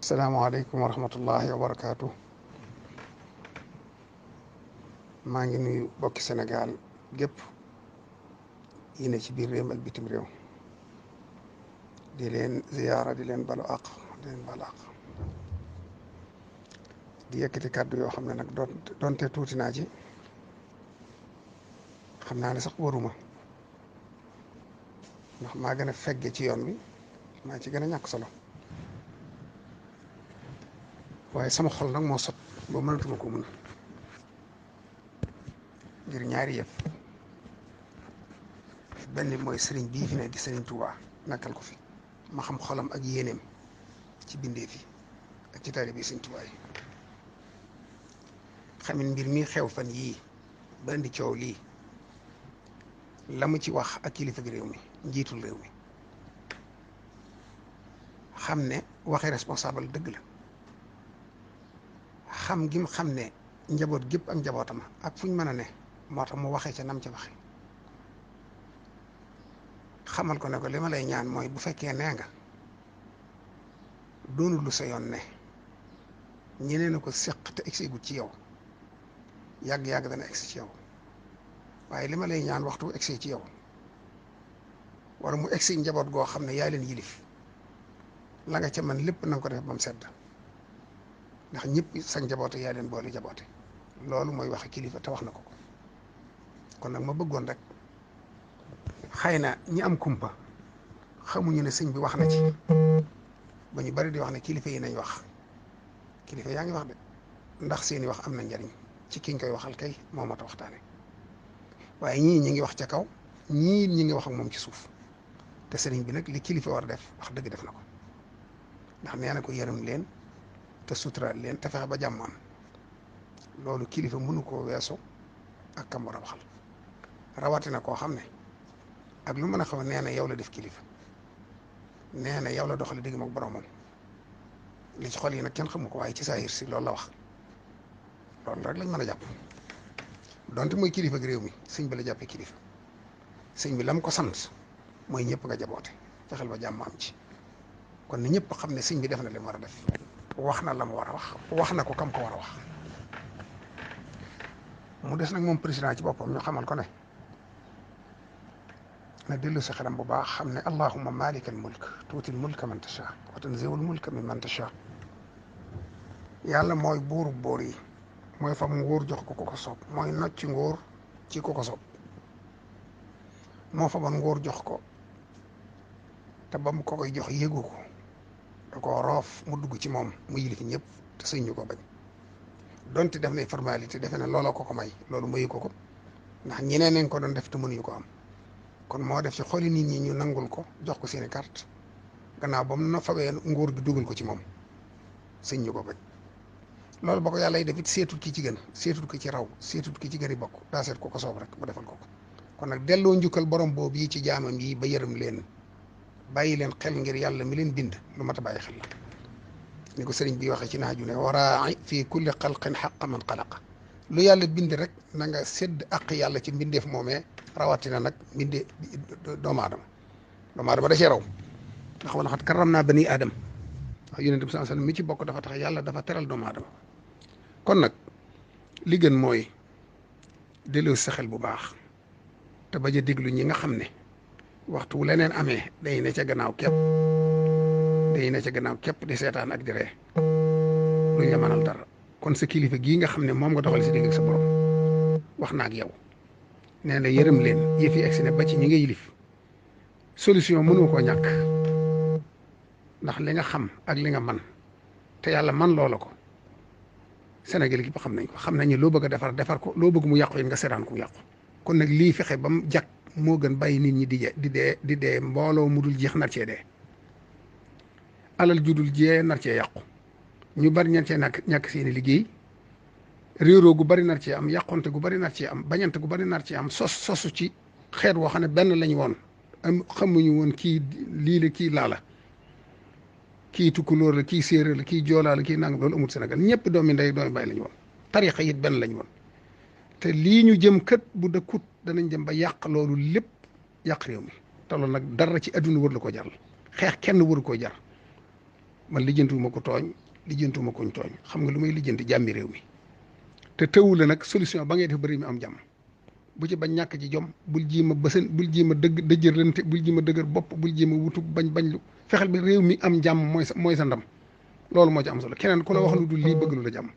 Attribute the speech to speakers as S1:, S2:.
S1: asalaamaaleykum wa rahmatullahi wa barakaatu. maa ngi nuyu bokki Sénégal gépp yi ne ci biir réew ak bitim réew di leen ziyaara di leen balu àq di leen balu àq di yëkkati kàddu yoo xam ne nag doonte tuuti naa ci xam naa ne sax waruma ndax maa gën a fegge ci yoon bi maa ci gën a ñàkk solo waaye sama xol nag moo sot ba mënatuma ko muñ ngir ñaari yëf benn mooy sëriñ bii fi ne di sëriñ Tuubaa nekkal ko fi ma xam xolam ak yéeneem ci bindee fi ak ci taalibe bi sëriñ Tuubaa yi xamin mbir mi xew fan yii ba indi coow lii la mu ci wax ak kilifa réew mi njiitul réew mi xam ne waxi responsable dëgg la xam gi mu xam ne njaboot gépp ak njabootam ak fu ñu mën a ne moo tax mu waxee ca nam ca waxe xamal ko ne ko li ma lay ñaan mooy bu fekkee nee nga doonul lu sa yoon ne ñeneen a ko séq te egsi gut ci yow yàgg-yàgg dana egsi ci yow waaye li ma lay ñaan waxtu bu egsi ci yow wala mu egsi njaboot goo xam ne yaa leen yilif la nga ca man lépp na nga ko def ba mu sedd ndax ñëpp sa njaboote yaa leen boole jaboote loolu mooy waxe kilifa te wax na ko ko kon nag ma bëggoon rek xëy na ñi am kumpa xamuñu ne sëñ bi wax na ci ba ñu bari di wax ne kilifa yi nañ wax kilifa yaa ngi wax de ndax seeni wax am na njariñ ci ki ñu koy waxal kay moo mat a waxtaane waaye ñii ñi ngi wax ca kaw ñii ñi ngi wax ak moom ci suuf te sëriñ bi nag li kilifa war def wax dëgg def na ko ndax nee na ko yërëm leen te suturaal leen te fexe ba jàmm am loolu kilifa mënu koo weesu ak kam war a waxal rawatina koo xam ne ak lu mën a xaw nee na yow la def kilifa nee na yow la doxale digg ak boromam li ci xol yi nag kenn xamu ko waaye ci saahir si loolu la wax loolu rek lañ mën a jàpp donte mooy kilifa ak réew mi sëñ bi la jàppee kilifa sëñ bi lam ko sant mooy ñëpp nga jaboote fexeel ba jàmm am ci kon ni ñëpp xam ne sëñ bi def na li mu war a def wax na la mu war a wax na ko kam ko war a wax mu des nag moom président ci boppam ñu xamal ko ne na dellu si xelam bu baax xam ne allahumma malikal mulk tuutil mulka man tasha wa tanziul mulka min man tasha yàlla mooy buuru buur yi mooy fam nguur jox ko ko soob mooy nocci nguur ci ko soob moo fa ban nguur jox ko te ba mu ko koy jox yëgu ko da koo roof mu dugg ci moom mu yilif ñëpp te sëñ ñu ko bañ donte def nay formalité defe ne looloo ko may loolu mayu ko ndax ñeneen nañ ko doon def te mënuñu ko am kon moo def ci xoli nit ñi ñu nangul ko jox ko seeni carte gannaaw ba mu na fabee nguur gi dugal ko ci moom sëñ ñu ko bañ loolu ba ko yàlla def it seetut ki ci gën seetut ki ci raw seetut ki ci gën i bokk daa seet ko ko soob rek mu defal ko kon nag delloo njukkal borom boobu yi ci jaamam yi ba yërëm leen bàyyi leen xel ngir yàlla mi leen bind lu mat a bàyyi xel la ni ko sëriñ bi waxee ci naaju ne waraa fii kulli xalqin xaqa man xalaqa lu yàlla bind rek na nga sédd àq yàlla ci mbindeef moomee rawatina nag mbinde doomu aadama da cee raw ndax wala xat karam naa bani aadama wax yonent bi sallallahu alayhi wasallam mi ci bokk dafa tax yàlla dafa teral doomu aadama kon nag li gën mooy delloo sa xel bu baax te bañ a déglu ñi nga xam ne waxtu wu leneen amee day ne ca gannaaw képp di seetaan ak di ree duñ la mënal dara kon sa kilifa gii nga xam ne moom nga doxal si digg ak sa borom wax na ak yow nee na yërëm leen yëf yi egsi ne ba ci ñi nga yilif solution mënoo koo ñàkk ndax li nga xam ak li nga man te yàlla man loola ko Sénégal gi xam nañ ko xam nañ ne loo bëgg a defar ko loo bëgg mu yàqu yi nga seetaan ko mu yàqu kon nag lii fexe ba mu jag moo gën bàyyi nit ñi di dee mbooloo mu dul jeex nar cee dee alal ju dul jee nar cee yàqu ñu bari ñan cee ñàkk seeni liggéey réeroo gu bari nar cee am yàqonte gu bari nar cee am bañante gu bari nar cee am sosu ci xeet woo xam ne benn lañ woon am xamuñu woon kii lii la kii laa la kii tukkulóor la kii séeréer la kii joolaa la kii nangam loolu amul Sénégal ñëpp doomi ndey doomi bàyyi lañ woon tarixa it benn lañ woon te lii ñu jëm kët bu dëkkut danañ dem ba yàq loolu lépp yàq réew mi te loolu nag dara ci adduna wër la ko jar xeex kenn waru koo jar man lijjantiwuma ko tooñ lijjantiwuma koñ tooñ xam nga lu may lijjanti jàmmi réew mi te tëwu la nag solution ba ngay def ba réew mi am jàmm bu ci bañ ñàkk ci jom bul jiima bësën bul jiima dëgg dëjërante bul jiima dëgër bopp bul jiima wutu bañ lu fexeel bi réew mi am jàmm mooy sa ndam loolu moo ci am solo keneen ku la wax lu dul lii bëgg lu la jàmm